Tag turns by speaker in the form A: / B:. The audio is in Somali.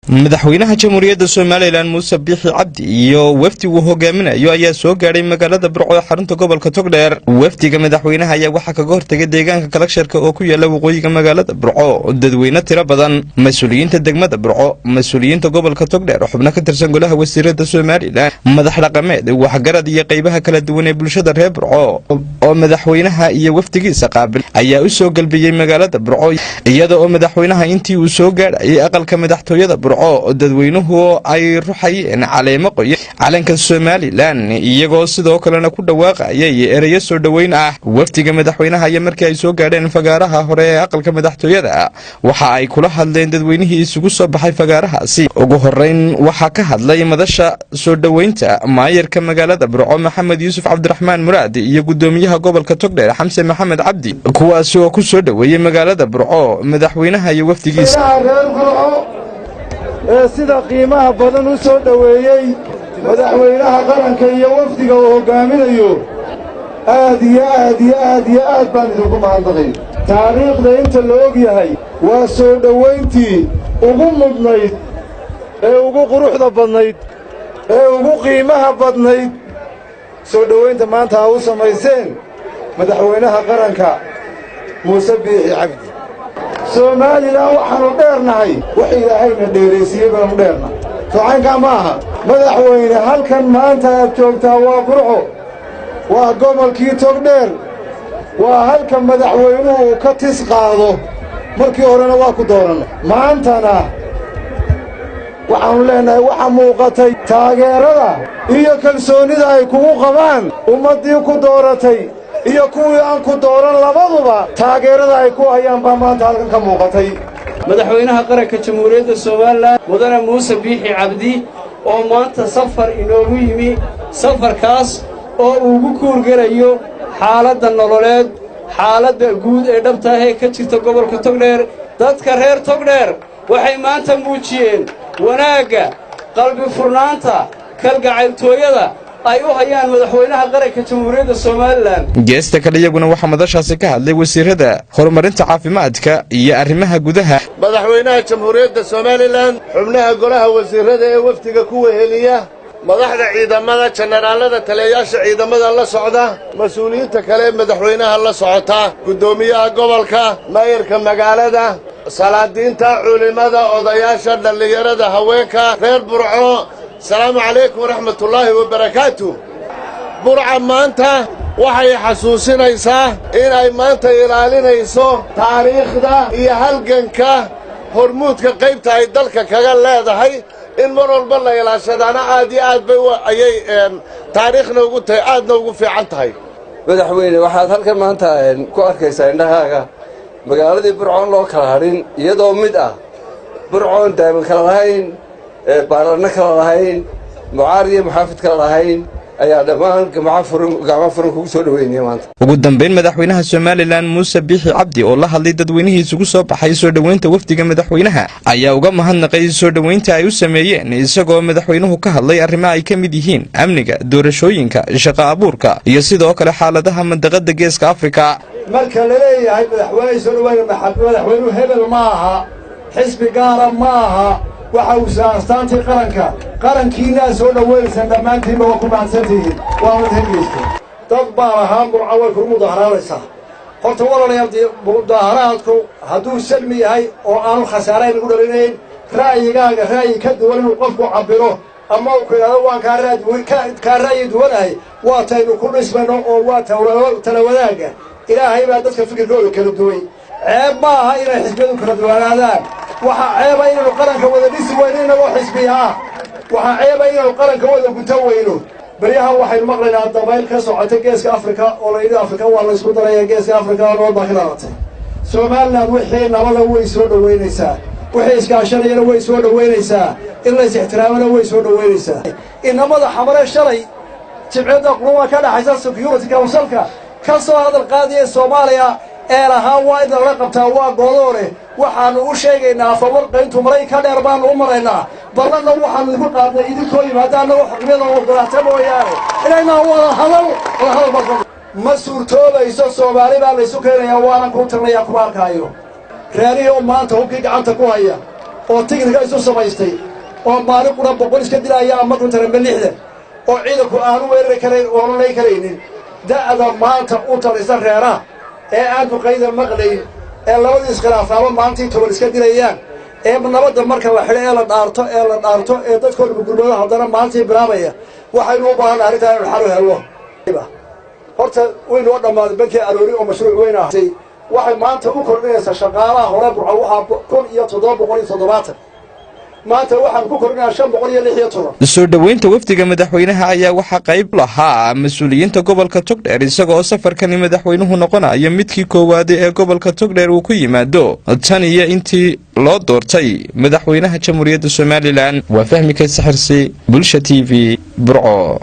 A: Madaxweynaha Jamhuuriyadda Somaliland Muuse Biixi Cabdi iyo wafdi uu hogaaminayo ayaa soo gaadhay magaalada Burco ee xarunta gobolka Togdheer. Wafdiga madaxweynaha ayaa waxaa kaga hortegay deegaanka Kalagsharka oo ku yaala waqooyiga magaalada Burco dadweyne tiro badan, mas-uuliyiinta degmada Burco, mas-uuliyiinta gobolka Togdheer, xubno ka tirsan golaha wasiirada Somaliland, madax dhaqameed, waxgarad iyo qaybaha kala duwan ee bulshada reer Burco oo madaxweynaha iyo wafdigiisa qaabil ayaa u soo galbiyey magaalada Burco, iyada oo madaxweynaha intii uu soo gaadhayay aqalka madaxtooyada Burco dadweynuhu ay ruxayeen caleemo qoyan, calanka Somaliland, iyagoo sidoo kalena ku dhawaaqayay ereyo soo dhoweyn ah. Wafdiga madaxweynaha ayaa markii ay soo gaadheen fagaaraha hore ee aqalka madaxtooyada waxa ay kula hadleen dadweynihii isugu soo baxay fagaarahaasi. Ugu horeyn waxaa ka hadlay madasha soo dhoweynta maayarka magaalada Burco, Maxamed Yuusuf Cabdiraxmaan Muraad, iyo gudoomiyaha gobolka Togdheer, Xamse Maxamed Cabdi, kuwaasi oo ku soo dhoweeyey magaalada Burco madaxweynaha iyo wafdigiisa.
B: Ee sida qiimaha badan u soo dhoweeyey madaxweynaha qaranka iyo wafdiga uu hoggaaminayo, aad iyo aad iyo aad iyo aad baan idinku mahadnaqay. Taariikhda inta la og yahay waa soo dhowayntii ugu mudnayd ee ugu quruxda badnayd ee ugu qiimaha badnayd soo dhowaynta maanta ha u samayseen madaxweynaha qaranka Muuse Biixi Cabdi. Somaliland waxaannu dheernahay wax Ilaahayna dheeraysiiyey baannu dheernahay, socaynkaa ma aha. Madaxweyne, halkan maanta aad joogtaa waa Burco, waa gobolkii Togdheer, waa halka madaxweynuhu uu ka tis qaado. Markii horena waa ku doorannay, maantana waxaannu leennahay waxa muuqatay taageerada iyo kalsoonnida ay kugu qabaan ummaddii ku dooratay iyo kuwii aan ku dooran labaduba. Taageerada ay ku hayaan baa maanta halkan ka muuqatay.
C: Madaxweynaha qaranka Jamhuuriyadda Somaliland, Mudane Muuse Biixi Cabdi, oo maanta safar inoogu yimi, safarkaas oo uu ugu kuurgelayo xaaladda nololeed, xaaladda guud ee dhabta ah ee ka jirta gobolka Togdheer. Dadka reer Togdheer waxay maanta muujiyeen wanaagga, qalbi furnaanta, kalgacayltooyada ay u hayaan madaxweynaha qaranka Jamhuuriyadda Somaliland.
A: Geesta kale iyaguna waxaa madashaasi ka hadlay wasiirada horumarinta caafimaadka iyo arrimaha gudaha.
D: Madaxweynaha Jamhuuriyadda Somaliland, xubnaha golaha wasiirada ee wafdiga ku weheliya, madaxda ciidamada, jenaraalada, taliyayaasha ciidamada la socda, mas-uuliyiinta kale ee madaxweynaha la socota, guddoomiyaha gobolka, maayarka magaalada, salaadiinta, culimmada, odayaasha, dhallinyarada, haweenka reer Burco, asalaamu calaykum waraxmatullaahi wabarakaatu. Burca maanta waxay xasuusinaysaa inay maanta ilaalinayso taariikhda iyo halganka hormuudka qaybta ay dalka kaga leedahay. In mar walba la ilaashadaana aad iyo aad bay ayay taariikhna ugu tahay, aadna ugu fiican tahay.
E: Madaxweyne, waxaad halkan maanta ku arkaysaa indhahaaga magaaladii Burcoon loo kala hadhin, iyadoo mid ah Burcoon daaman kala lahayn, baalanno kala lahayn, mucaarad iyo muxaafid kala lahayn ayaa dhammaan gacmo furan kugu soo dhoweynaya maanta.
A: Ugu dambayn, madaxweynaha Somaliland Muuse Biixi Cabdi oo la hadlay dadweynihii isugu soo baxay soo dhoweynta wafdiga madaxweynaha ayaa uga mahadnaqay soo dhoweynta ay u sameeyeen, isagoo madaxweynuhu ka hadlay arrimaha ay ka mid yihiin amniga, doorashooyinka, shaqo abuurka iyo sidoo kale xaaladaha mandaqada Geeska Afrika.
B: Marka la leeyahay madaxweyne soo dhawaaya, madaxweynuhu hebel ma aha, xisbi gaara ma aha, waxa uu astaantii qaranka. Qarankiinaa soo dhowaynaysaan dhammaantiinba, waa ku mahadsantihiin, waana dhegaysta. Dad baa lahaa Burca way kuru mudaaharaadaysaa. Horta walaalayaal, mudaaharaadku hadduu salmi yahay oo aanu khasaarayn lagu dhalinayn, ra'yigaaga ra'yi ka duwan inuu qofku cabbiro ama uu ku idhahdo waan kaa ra'yi duwanahay, waa taynu ku dhismayno oo waa tala wadaagga. Ilaahay baa dadka fikirkooda kala duway. Ceeb ma aha inay xisbiyadu kala duwanaadaan. Waxaa ceeba inaynu qaranka wada dhisi weyno inagoo xisbiya ah. Waxaa ceeba inaynu qaranka wada gutan weyno. Beryahan waxaynu maqlaynaa dabayl ka socota Geeska Afrika oo la yidhi Afrika waa la isku daraya, Geeska Afrika nabad baa ka dhalatay. Somaliland wixii nabada way soo dhoweynaysaa, wixii iskaashanayana way soo dhoweynaysaa, in lays ixtiraamana way soo dhoweynaysaa. Inamada Xamare shalay Jimciyadda Quruumaha ka dhaxaysa, Security Councilka, ka soo hadal qaadaya Soomaaliya ee lahaa waa in lala qabtaa, waa goodoone. Waxaannu u sheegaynaa fawarqayntu maray ka dheer baannu u maraynaa. Ballanna waxaannu idinku qaadnay idinkoo yimaada annagoo xornimada ogolaata mooyaane inaynaan wada hadal wada hadal ma suurtoobayso. Soomaali baa laysu keenayaa, waanan kuu tirnayaa, kuma arkaayo reerihii oo maanta hubkii gacanta ku haya. Oo tignika isu samaystay oo maalin qura 100 iska dilaya ama kontaranba 60 oo ciidanku aanu weerari karayn oonu lay karaynin. Da'da maanta u talisa reeraha ee aan duqayda maqlayn, ee labadii iskhilaafaaba maalintii 10 iska dilayaan, ee nabadda marka la xidho ee la dhaarto ee la dhaarto ee dadkooda gurmado haddana maalintii bilaabaya, waxaynu u baahanna arrintaa inanu xal u helno. Horta waynoo dhammaaday bankii Aroori oo mashruuc weyn ah. Waxay maanta u kordhinaysaa shaqaalaha hore Burco waxaa 1770, maanta waxaan ku kordhinayaa 516.
A: Soo dhoweynta wafdiga madaxweynaha ayaa waxaa qayb lahaa mas-uuliyiinta gobolka Togdheer, isagoo safarkani madaxweynuhu noqonayo midkii koowaad ee gobolka Togdheer uu ku yimaado tan iyo intii loo doortay madaxweynaha Jamhuuriyadda Somaliland. Waa Fahmi Kaysaxirsi, Bulsha TV, Burco.